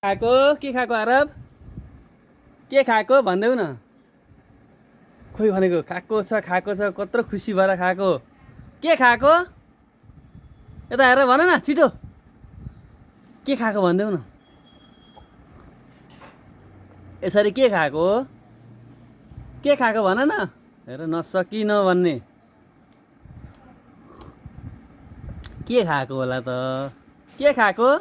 खाएको के खाएको आरब के खाएको भनिदेऊ न खोइ भनेको खाएको छ कत्रो खुसी भएर खाएको के खाएको यता हेर भन न छिटो के खाएको भनिदेऊ न यसरी के खाएको भन न हेर नसकी नभन्ने के खाएको होला त के खाएको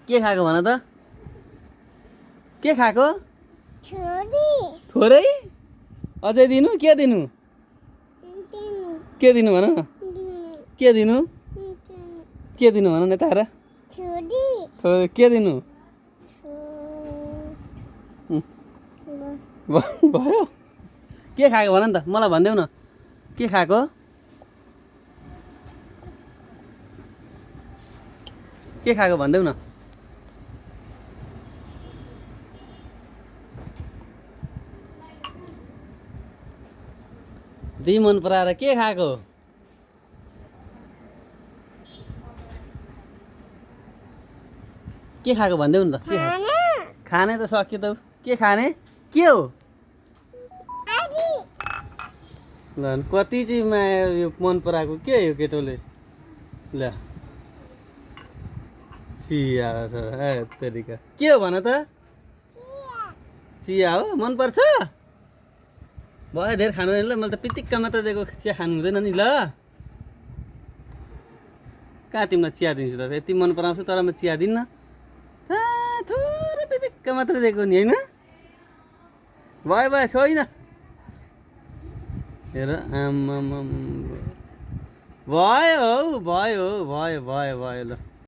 के खाएको भन त के खाएको थोरै अझै दिनु के दिनु भन न के दिनु भन न यता हेर के दिनु भयो के खाएको भन नि त मलाई भनिदेऊ न के खाएको भनिदेऊ न दुई मन पराएर के खाएको भनिदेऊ नि त के खाने त सक्यो त के खाने के हो ल कति चाहिँ माया यो मन पराएको के यो केटोले ल चिया छ तरिका के हो भन त चिया हो मन पर्छ भयो धेरै खानु ल मैले त पितिक्क मात्र दिएको चिया खानु हुँदैन नि ल कहाँ तिमीलाई चिया दिन्छु त यति मन पराउँछु तर म चिया दिन्न थोरै पितिक्क मात्र दिएको नि होइन भयो छैन हेर आम्माम भयो ल